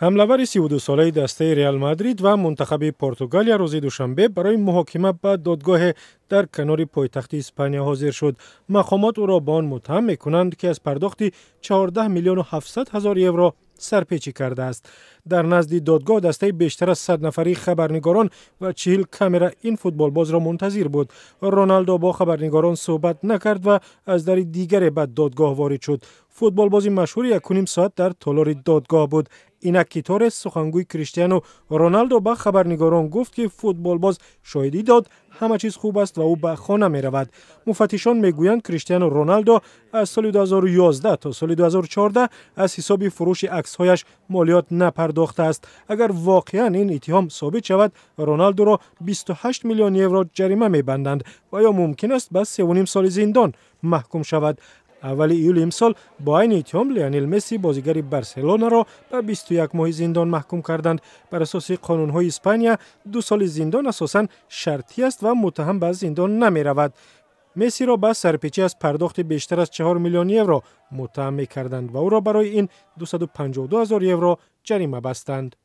Ҳамлавари 32-солаи дастаи Реал Мадрид ва мунтахаби Португалия рӯзи душанбе барои муҳокима ба додгоҳе дар канори пойтахти Испания ҳозир шуд. Мақомот ӯро ба он муттаҳам мекунанд, ки аз пардохти 14 миллиону 700 ҳазор евро сарпечӣ кардааст. Дар назди додгоҳ дастаи бештар аз 100 нафари хабарнигорон ва 40 камера ин футболбозро мунтазир буд. Роналдо бо хабарнигорон суҳбат накард ва аз дари дигаре ба додгоҳ ворид шуд. Футболбози машҳур 1,5 соат дар толори додгоҳ буд. Инаки Торес, сухангӯи Криштиану Роналдо, ба хабарнигорон гуфт, ки футболбоз шоҳидӣ дод, ҳама чиз хуб аст ва ӯ ба хона меравад. Муфаттишон мегӯянд, Криштиану Роналдо аз соли 2011 то соли 2014 аз ҳисоби фурӯши аксҳояш молиёт напардохтааст. Агар воқеан ин иттиҳом собит шавад, Роналдоро 28 миллион евро ҷарима мебанданд ва ё мумкин аст ба 3,5 соли зиндон маҳкум шавад. Аввали июли имсол бо айни иттиҳом Леонел Месси, бозигари Барселонаро, ба 21 моҳи зиндон маҳкум карданд. Бар асоси қонунҳои Испания, 2 соли зиндон асосан шартӣ аст ва муттаҳам ба зиндон намеравад. Мессиро ба сарпечӣ аз пардохти бештар аз 4 миллион евро муттаҳам мекарданд ва ӯро барои ин 252 ҳазор евро ҷарима бастанд.